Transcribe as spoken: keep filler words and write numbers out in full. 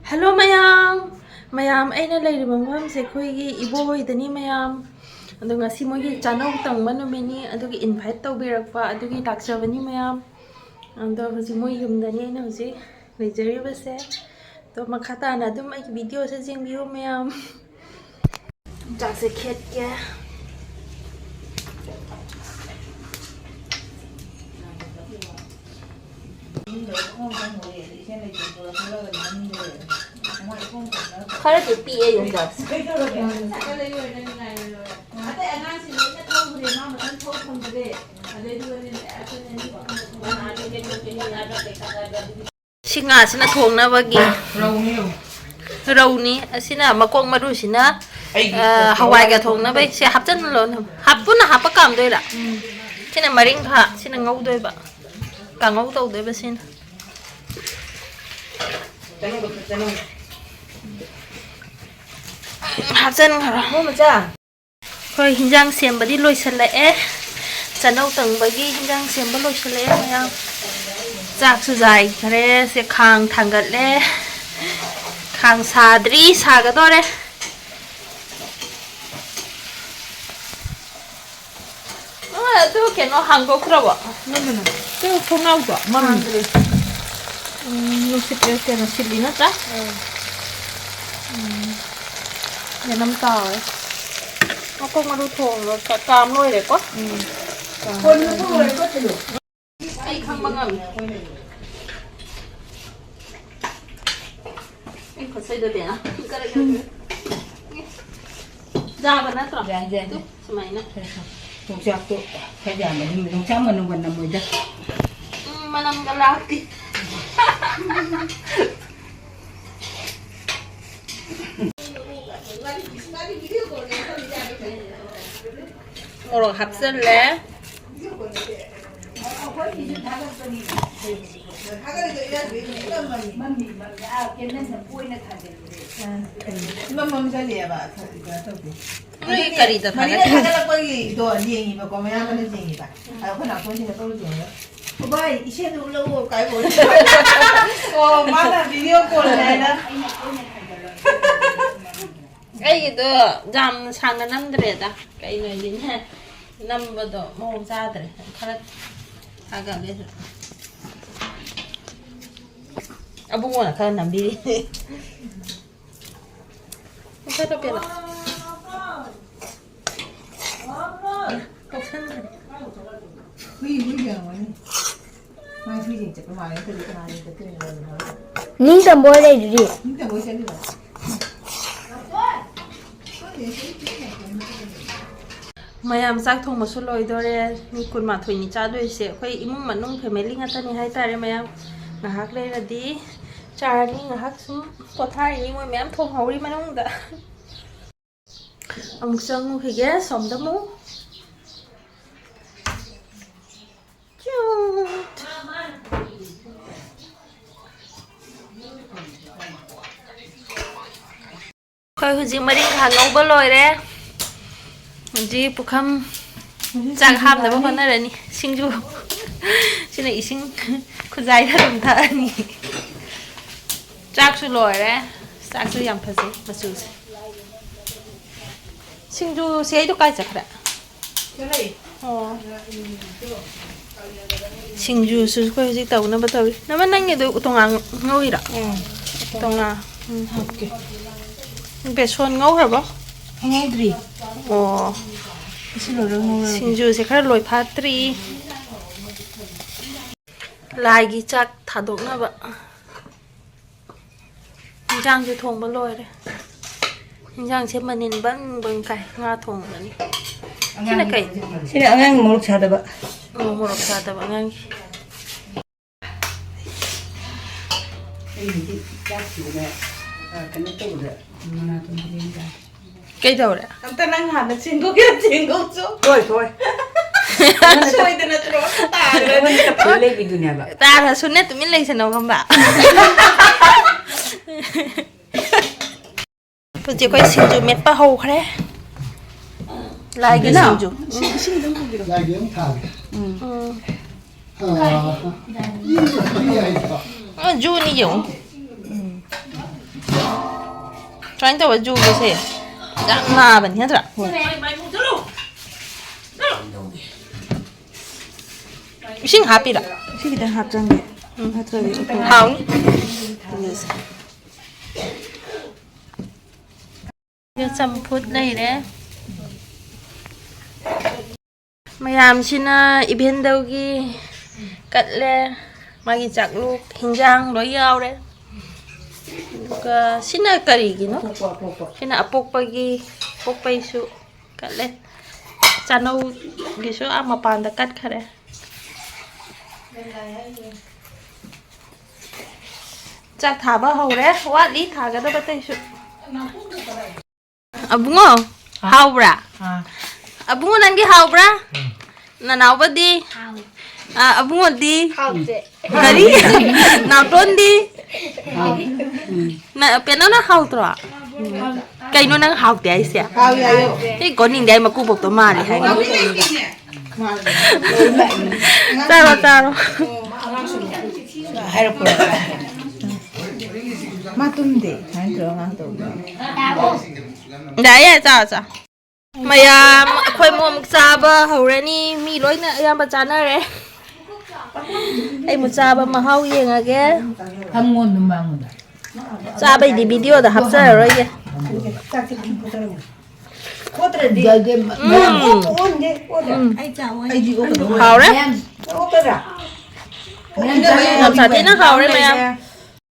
Hello ꯃꯌꯥꯝ! ꯃꯌꯥꯝ, ꯑꯩꯅ ꯂꯩꯔꯤꯕ ꯃꯐꯝꯁꯦ ꯑꯩꯈꯣꯏꯒꯤ ꯏꯕꯣꯍꯣꯏꯗꯅꯤ ꯃꯌꯥꯝ꯫ ꯑꯗꯣ ꯉꯁꯤ ꯃꯣꯏꯒꯤ ꯆꯥꯅꯧ ꯇꯪꯕ ꯅꯨꯃꯤꯠꯅꯤ, ꯑꯗꯨꯒꯤ invite ꯇꯧꯕꯤꯔꯛꯄ, ꯑꯗꯨꯒꯤ ꯂꯥꯛꯆꯕꯅꯤ ꯃꯌꯥꯝ꯫ ꯑꯗꯣ ꯍꯧꯖꯤꯛ ꯃꯣꯏ ꯌꯨꯝꯗꯅꯤ ꯑꯩꯅ ꯍꯧꯖꯤꯛ ꯂꯩꯖꯔꯤꯕꯁꯦ꯫ ꯑꯗꯣ ꯃꯈꯥ ꯇꯥꯅ ꯑꯗꯨꯝ ꯑꯩꯒꯤ video ꯁꯦ ꯌꯦꯡꯕꯤꯌꯨ ꯃꯌꯥꯝ꯫ ꯆꯥꯛꯁꯦ ꯈꯦꯠꯀꯦ꯫ ꯈꯔꯗꯤ ꯄꯤꯛꯑꯦ ꯌꯣꯡꯆꯥꯛꯁꯦ꯫ ꯁꯤ ꯉꯥꯁꯤꯅ ꯊꯣꯡꯅꯕꯒꯤ ꯔꯧꯅꯤ꯫ ꯔꯧꯅꯤ꯫ ꯑꯁꯤꯅ ꯃꯀꯣꯛ ꯃꯔꯨꯁꯤꯅ, ꯑꯩꯒꯤ ꯑ, ꯍꯋꯥꯏꯒ ꯊꯣꯡꯅꯕꯩ꯫ ꯁꯦ ꯍꯥꯞꯆꯜꯂꯣ꯫ ꯍꯥꯞ-, ꯄꯨꯟꯅ ꯍꯥꯞꯄ ꯀꯥꯝꯗꯣꯏꯔꯥ? ꯁꯤꯅ ꯃꯔꯤꯡꯈꯥ꯫ ꯁꯤꯅ ꯉꯧꯗꯣꯏꯕ꯫ ꯀꯥꯡꯉꯧ ꯇꯧꯗꯣꯏꯕ ꯁꯤꯅ꯫ ꯍꯥꯞꯆꯟꯈ꯭ꯔꯣ꯫ ꯃꯣ ꯃꯆꯥ꯫ ꯑꯩꯈꯣꯏ ꯍꯤꯟꯖꯥꯡ ꯁꯦꯝꯕꯗꯤ ꯂꯣꯏꯁꯤꯜꯂꯛꯑꯦ꯫ ꯆꯅꯧ ꯇꯪꯕꯒꯤ ꯍꯤꯟꯖꯥꯡ ꯁꯦꯝꯕ ꯂꯣꯏꯁꯤꯜꯂꯛꯑꯦ ꯃꯌꯥꯝ꯫ ꯆꯥꯛꯁꯨ ꯆꯥꯏꯈ꯭ꯔꯦ꯫ ꯁꯦ ꯈꯥꯡ ꯊꯥꯡꯒꯠꯂꯦ꯫ ꯈꯥꯡ ꯁꯥꯗ꯭ꯔꯤ, ꯁꯥꯒꯗꯧꯔꯦ꯫ ꯑ, ꯑꯗꯨ ꯀꯩꯅꯣ ꯍꯥꯡꯗꯣꯛꯈ꯭ꯔꯕꯣ? ꯅꯪꯒꯤꯅ꯫ ꯁꯤ ꯊꯣꯡꯅꯥꯎꯗꯣ ꯃꯝꯗ꯭ꯔꯤ꯫ ꯎꯝ, ꯅꯨꯡꯁꯤꯠ ꯀꯩꯅꯣ ꯁꯤꯠꯂꯤ ꯅꯠꯇ꯭ꯔꯥ? ꯎꯝ꯫ ꯌꯦꯅꯝ ꯇꯥꯎꯔꯦ꯫ ꯃꯀꯣꯛ ꯃꯔꯨ ꯊꯣꯡꯕ ꯀꯥꯝ ꯂꯣꯏꯔꯦꯀꯣ? ꯎꯝ꯫ ꯀꯣꯟ ꯃꯀꯣꯛ ꯂꯣꯏꯔꯦꯀꯣ, ꯊꯤꯜꯂꯨ꯫ ꯑꯩ ꯈꯪꯕ ꯉꯝꯃꯤ꯫ ꯑꯩ ꯈꯨꯠꯁꯣꯏꯗꯗꯤ ꯌꯥꯕ ꯅꯠꯇ꯭ꯔꯣ? ꯌꯥꯏ, ꯌꯥꯏ, ꯌꯥꯏ꯫ ꯁꯨꯃꯥꯏꯅ꯫ ꯌꯣꯡꯆꯥꯛꯇꯣ ꯈꯔ ꯌꯥꯝꯕꯅꯤ, ꯌꯣꯡꯆꯥꯛ ꯃꯅꯨꯡꯒ ꯅꯝꯃꯣꯏꯗ꯫ ꯎꯝ, ꯃꯅꯝꯒ ꯂꯥꯛꯇꯦ꯫ ꯃꯣꯔꯣꯛ ꯍꯥꯞꯆꯜꯂꯦ꯫ ꯏꯃꯝ ꯃꯝꯖꯜꯂꯛꯑꯦꯕ, ꯀꯩꯅꯣ ꯇꯧꯗꯦ꯫ ꯅꯣꯏ ꯀꯔꯤꯗ ꯃꯅꯤꯡꯗ ꯊꯥꯒꯠ- ꯊꯥꯒꯠꯂꯛꯄꯒꯤꯗꯣ ꯌꯦꯡꯉꯤꯕꯀꯣ, ꯃꯌꯥꯝꯕꯅ ꯌꯦꯡꯉꯤꯕ꯫ ꯑꯗꯣ ꯑꯩꯈꯣꯏ ꯅꯥꯎꯇꯣꯟꯁꯤꯡꯅ ꯇꯧꯔ ꯌꯦꯡꯉꯒ꯫ ꯚꯥꯏ, ꯏꯁꯩꯗꯨ ꯎꯠꯂꯛꯑꯣ ꯀꯥꯏ ꯍꯣꯏ꯫ ꯑꯣ, ꯃꯥꯅ video call ꯍꯥꯏꯅ꯫ ꯑꯩꯒꯤꯗꯣ ꯌꯥꯝ ꯁꯥꯡꯅ ꯅꯝꯗ꯭ꯔꯦꯗ꯫ ꯀꯩꯅꯣ ꯍꯥꯏꯗꯤꯅꯦ, ꯅꯝꯕꯗꯣ ꯃꯑꯣꯡ ꯆꯥꯗ꯭ꯔꯦ꯫ ꯈꯔ ꯊꯥꯒꯠꯂꯦ꯫ ꯑꯕꯨꯡꯉꯣꯅ ꯈꯔ ꯅꯝꯕꯤꯔꯤ꯫ ꯃꯨꯊꯠꯂꯣ ꯄꯦꯂꯥ꯫ ꯍꯨꯏ, ꯍꯨꯏ ꯌꯦꯡꯉꯝꯒꯅꯤ꯫ ꯃꯥꯏ ꯍꯨꯏꯁꯤꯡ ꯆꯠꯄ ꯃꯥꯜꯂꯦ꯫ ꯅꯠꯇ꯭ꯔꯗꯤ ꯀꯅꯥꯅ ꯆꯠꯇꯣꯏꯅꯣ ꯂꯧꯗꯅ? ꯅꯤꯡꯇꯝꯕ ꯍꯣꯏ ꯂꯩꯗꯨꯗꯤ꯫ ꯅꯤꯡꯇꯝꯕ ꯍꯣꯏ ꯆꯠꯂꯤꯕ? ꯃꯌꯥꯝ ꯆꯥꯛ ꯊꯣꯡꯕꯁꯨ ꯂꯣꯏꯗꯣꯔꯦ꯫ ꯃꯤ ꯀꯨꯟꯃꯥꯊꯣꯏꯅꯤ ꯆꯥꯗꯣꯏꯁꯦ꯫ ꯑꯩꯈꯣꯏ ꯏꯃꯨꯡ ꯃꯅꯨꯡ family ꯉꯥꯛꯇꯅꯤ ꯍꯥꯏꯇꯥꯔꯦ꯫ ꯃꯌꯥꯝ ꯉꯥꯏꯍꯥꯛ ꯂꯩꯔꯗꯤ ꯆꯥꯔꯅꯤ꯫ ꯉꯥꯏꯍꯥꯛ ꯁꯨꯝ ꯄꯣꯊꯥꯔꯤꯅꯤ꯫ ꯃꯣꯏ ꯃꯌꯥꯝ ꯊꯣꯡꯍꯧꯔꯤ ꯃꯅꯨꯡꯗ꯫ ꯑꯃꯨꯛ ꯆꯪꯉꯨꯈꯤꯒꯦ ꯁꯣꯝꯗ ꯑꯃꯨꯛ꯫ Cute꯫ ꯑꯩꯈꯣꯏ ꯍꯧꯖꯤꯛ ꯃꯔꯤꯡꯈꯥ ꯉꯧꯕ ꯂꯣꯏꯔꯦ꯫ ꯍꯧꯖꯤꯛ ꯄꯨꯈꯝ ꯆꯥꯛ ꯍꯥꯞꯅꯕ ꯍꯣꯠꯅꯔꯅꯤ꯫ ꯁꯤꯡꯖꯨ꯫ ꯁꯤꯅ ꯏꯁꯤꯡ ꯈꯨꯖꯥꯏꯗ ꯑꯗꯨꯝ ꯊꯛꯑꯅꯤ꯫ ꯆꯥꯛꯁꯨ ꯂꯣꯏꯔꯦ꯫ ꯆꯥꯛꯁꯨ ꯌꯥꯝ ꯐꯖꯩ ꯃꯆꯨꯁꯦ꯫ ꯁꯤꯡꯖꯨꯁꯦ ꯑꯩꯗꯣ ꯀꯥꯏ ꯆꯠꯈ꯭ꯔꯦ? ꯑꯣ꯫ ꯁꯤꯡꯖꯨꯁꯨ ꯑꯩꯈꯣꯏ ꯍꯧꯖꯤꯛ ꯇꯧꯅꯕ ꯇꯧꯔꯤ꯫ ꯅꯃ ꯅꯪꯒꯤꯗꯣ ꯇꯣꯉꯥꯟ ꯉꯧꯔꯤꯔꯣ? ꯎꯝ꯫ ꯇꯣꯉꯥꯟ꯫ ꯎꯝ꯫ ꯍꯥꯞꯀꯦ꯫ ꯕꯦꯁꯣꯟ ꯉꯧꯈ꯭ꯔꯕꯣ? ꯉꯧꯗ꯭ꯔꯤ꯫ ꯑꯣ꯫ ꯑꯁꯤ ꯂꯣꯏꯔꯒ ꯉꯧꯔꯒꯦ꯫ ꯁꯤꯡꯖꯨꯁꯦ ꯈꯔ ꯂꯣꯏ ꯐꯥꯠꯇ꯭ꯔꯤ꯫ ꯂꯥꯏꯒꯤ ꯆꯥꯛ ꯊꯥꯗꯣꯛꯅꯕ꯫ ꯏꯟꯖꯥꯡꯁꯨ ꯊꯣꯡꯕ ꯂꯣꯏꯔꯦ꯫ ꯏꯟꯖꯥꯡꯁꯦ ꯃꯅꯤꯟ ꯕꯪ ꯕꯪ ꯀꯥꯏ꯫ ꯉꯥ ꯊꯣꯡꯕꯅꯤ꯫ ꯁꯤꯅ ꯀꯩ? ꯁꯤꯅ ꯑꯉꯥꯡ ꯃꯣꯔꯣꯛ ꯁꯥꯗꯕ꯫ ꯑꯣ, ꯃꯣꯔꯣꯛ ꯁꯥꯗꯕ ꯑꯉꯥꯡꯒꯤ꯫ ꯑꯩꯒꯤꯗꯤ ꯆꯥꯛꯁꯤꯗꯅꯦ, ꯑ, ꯀꯩꯅꯣ ꯇꯧꯕꯗ, ꯃꯅꯥꯇꯣꯟ ꯂꯦꯡ ꯇꯥꯔꯦ꯫ ꯀꯩꯗꯧꯔꯦ? ꯑꯝꯇ ꯅꯪ ꯍꯥꯟꯅ ꯆꯦꯟꯊꯣꯛꯀꯦꯔꯥ ꯆꯦꯟꯊꯣꯛꯆꯣ꯫ ꯍꯣꯏ, ꯍꯣꯏ꯫ ꯁꯣꯏꯗꯅ ꯇ꯭ꯔꯣꯛ ꯇꯥꯈ꯭ꯔꯅꯤ꯫ ꯑꯩꯉꯣꯟꯗ ꯀꯞꯄ ꯂꯩꯕꯤꯗꯨꯅꯦꯕ꯫ ꯇꯥꯔꯁꯨꯅꯦ, ꯇꯨꯃꯤꯟ ꯂꯩꯁꯅꯧ ꯈꯪꯕ꯭ꯔꯥ? ꯍꯧꯖꯤꯛ ꯑꯩꯈꯣꯏ ꯁꯤꯡꯖꯨ ꯃꯦꯠꯄ ꯍꯧꯈ꯭ꯔꯦ꯫ ꯂꯥꯏꯒꯤ ꯀꯩꯅꯣ? ꯁꯤꯡꯖꯨ꯫ ꯏꯁꯤꯡ, ꯏꯁꯤꯡ ꯑꯗꯨꯝ ꯄꯨꯕꯤꯔꯣ꯫ ꯂꯥꯏꯒꯤ ꯑꯗꯨꯝ ꯊꯥꯒꯦ꯫ ꯎꯝ꯫ ꯎꯝ꯫ ꯑ, ꯖꯨꯅꯤ ꯌꯦꯡꯉꯨ꯫ ꯁꯨꯃꯥꯏꯅ ꯇꯧꯕ ꯖꯨꯕꯁꯦ ꯌꯥꯝ ꯅꯥꯕꯅꯤ, ꯅꯠꯇ꯭ꯔꯥ? ꯏꯁꯤꯡ ꯍꯥꯞꯄꯤꯔꯣ? ꯁꯤ ꯈꯤꯇꯪ ꯍꯥꯞꯆꯟꯒꯦ꯫ ꯎꯝ꯫ ꯅꯠꯇ꯭ꯔꯗꯤ ꯎꯇꯣꯡ ꯍꯥꯎꯅꯤ꯫ ꯇꯨꯝꯃꯁꯦ꯫ ꯆꯝꯐꯨꯠ ꯂꯩꯔꯦ꯫ ꯃꯌꯥꯝꯁꯤꯅ ꯏꯚꯦꯟꯗꯧꯒꯤ ꯀꯠꯂꯦ꯫ ꯃꯥꯒꯤ ꯆꯥꯛꯂꯨꯛ, ꯍꯤꯟꯖꯥꯡ ꯂꯣꯏ ꯌꯥꯎꯔꯦ꯫ ꯑꯗꯨꯒ ꯁꯤꯅ ꯀꯔꯤꯒꯤꯅꯣ? ꯑꯄꯣꯛꯄ, ꯑꯄꯣꯛꯄ꯫ ꯁꯤꯅ ꯑꯄꯣꯛꯄꯒꯤ, ꯑꯄꯣꯛꯄꯩꯁꯨ ꯀꯠꯂꯦ꯫ ꯆꯥꯅꯧꯒꯤꯁꯨ ꯑꯥ ꯃꯄꯥꯟꯗ ꯀꯠꯈꯔꯦ꯫ ꯆꯥꯛ ꯊꯥꯕ ꯍꯧꯔꯦ, ꯋꯥꯠꯂꯤ ꯊꯥꯒꯗꯕ ꯑꯇꯩꯁꯨ꯫ ꯑꯕꯨꯡꯉꯣ, ꯍꯥ? ꯍꯥꯎꯕ꯭ꯔꯥ? ꯑꯥ꯫ ꯑꯕꯨꯡꯉꯣ, ꯅꯪꯒꯤ ꯍꯥꯎꯕ꯭ꯔꯥ? ꯎꯝ꯫ ꯅꯅꯥꯎꯕꯗꯤ? ꯍꯥꯎ꯫ ꯑ, ꯑꯕꯨꯡꯉꯣꯗꯤ? ꯍꯥꯎꯇꯦ꯫ ꯀꯔꯤ? ꯅꯥꯎꯇꯣꯟꯗꯤ? ꯍꯥꯎ꯫ ꯎꯝ꯫ ꯅ-, ꯄꯦꯅꯥꯎꯅ ꯍꯥꯎꯇ꯭ꯔꯣ? ꯀꯩꯅꯣ ꯅꯪ ꯍꯥꯎꯇꯦ ꯍꯥꯏꯁꯦ? ꯍꯥꯎ ꯌꯥꯏꯌꯣ꯫ ꯑꯩ ꯀꯣꯅꯤꯡꯗꯦ, ꯑꯩ ꯃꯀꯨꯕꯣꯛꯇꯣ ꯃꯥꯜꯂꯦ ꯍꯥꯏꯅꯤ꯫ ꯆꯥꯔꯣ, ꯆꯥꯔꯣ꯫ ꯍꯥꯏꯔꯛꯄ꯭ꯔꯣ? ꯃꯥ ꯇꯨꯝꯗꯦ꯫ ꯁꯨꯃꯥꯏꯅ ꯇꯧꯔꯒ ꯑꯉꯥꯡ ꯇꯧꯕꯅꯦ꯫ ꯌꯥꯏ, ꯌꯥꯏ, ꯆꯥꯔꯣ, ꯆꯥꯔꯣ꯫ ꯃꯌꯥꯝ ꯑꯩꯈꯣꯏ ꯑꯃꯨꯛ ꯆꯥꯕ ꯍꯧꯔꯅꯤ꯫ ꯃꯤ ꯂꯣꯏꯅ ꯑꯌꯥꯝꯕ ꯆꯥꯅꯔꯦ꯫ ꯑꯩ ꯑꯃꯨꯛ ꯆꯥꯕ ꯃꯍꯥꯎ ꯌꯦꯡꯉꯒꯦ꯫ ꯍꯪꯉꯣ ꯑꯗꯨꯝ ꯃꯉꯣꯟꯗ꯫ ꯆꯥꯕꯩꯗꯤ ꯚꯤꯗꯤꯑꯣꯗ ꯍꯥꯞꯆꯔꯔꯣꯏꯒꯦ꯫ ꯌꯥꯏꯗꯦ, ꯃ-, ꯎꯝ꯫ ꯎꯝ꯫ ꯑꯩꯗꯤ ꯑꯣꯛꯀꯗꯧ ꯍꯥꯎꯔꯦ꯫ ꯃꯌꯥꯝ꯫ ꯌꯥꯝ ꯁꯥꯊꯤꯅ ꯍꯥꯎꯔꯦ ꯃꯌꯥꯝ꯫